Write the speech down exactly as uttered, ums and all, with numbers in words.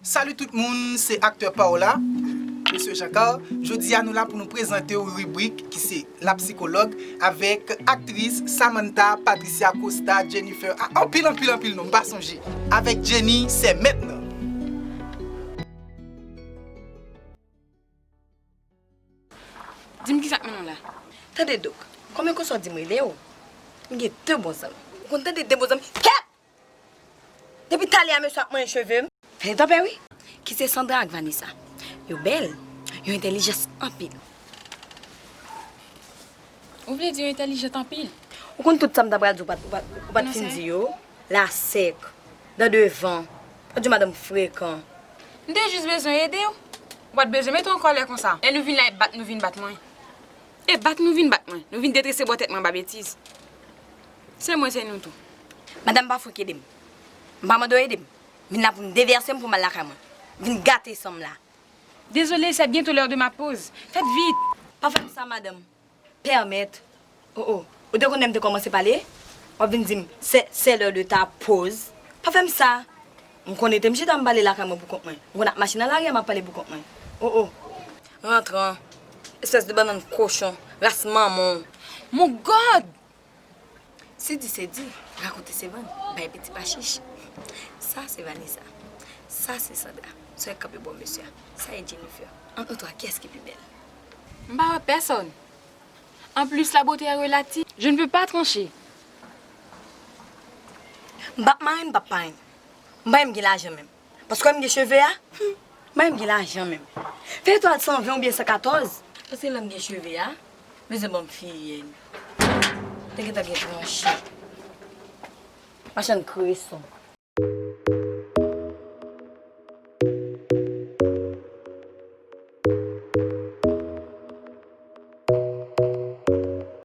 Salut tout moun, se aktè pa w la, Mesye Jean Carl. Jodi a nou la pou nou prezante w ribrik ki se La Psychologue avèk aktris Samantha Patricia Costa Jennifer. Ah, anpil, anpil, anpil non, m pa sonje. Avèk Jenny, sè mèt nan. Di m kisa k mennen w la? Tande Dok, konbyen konsa w di m rele w? M gen de bon zanmi. Ou konn tande de bon zanmi? Kèt! Depi talè a mesye ap manyen cheve m. Fè l tanpè wi. Ki se Sandra ak Vanessa. Yo bèl, yo entèlijans anpil. Ou vle di yo entèlijant anpil? Ou konn tout sa m ta pral di w pa t, ou pa t, ou pa t fin di yo. La sèk, dan devan. Ou di madanm frekan. M te jis bezwen ede w. Ou pa t bezwen mete w an kòlè konsa. Lè nou vin la, e bat nou vin bat mwen. E bat nou vin bat mwen. Nou vin detrese bò tèt mwen anba betiz. Se mwen, se nou tou. Madanm pa fouke ede m. M pa mande w ede m. Vin la pou m devèse m pou m al lakay mwen. Vin gate san m la. Désolé, c'est bientôt l'heure de ma pause. Faites vite. Pa fè m sa, madanm. Pèmèt. Oh, oh. Ou te konnen m te kòmanse pale? W ap vin di m, c'est, c'est l'heure de ta pause. Pa fè m sa. M konnen te m chita m pale lakay mwen pou kont mwen. M konn ap mache nan lari a m ap pale pou kont mwen. Oh, oh. Rantran. Espès de bannann kochon. Ras manman w. Mon God! Si di se di, rakonte se vann, bay piti pa chich. Sa se Vanessa. Sa se Sandra. Sa e kanpe bò mesye a. Sa e Jennifer. Ant nou twa, kiyès ki pi bèl? M pa wè pèsòn. En plus, la beauté est relative. Je ne peux pas trancher. M p ap mari, m p ap parenn. M pa menm gen lajan menm. Paske m gen cheve a? Hmm, m pa menm gen lajan menm. Fè etwal san ven oubyen san katòz. Paske lè m gen cheve a, bezwen ban m fiyèn. Te gentan gen tranche. Machann kreson.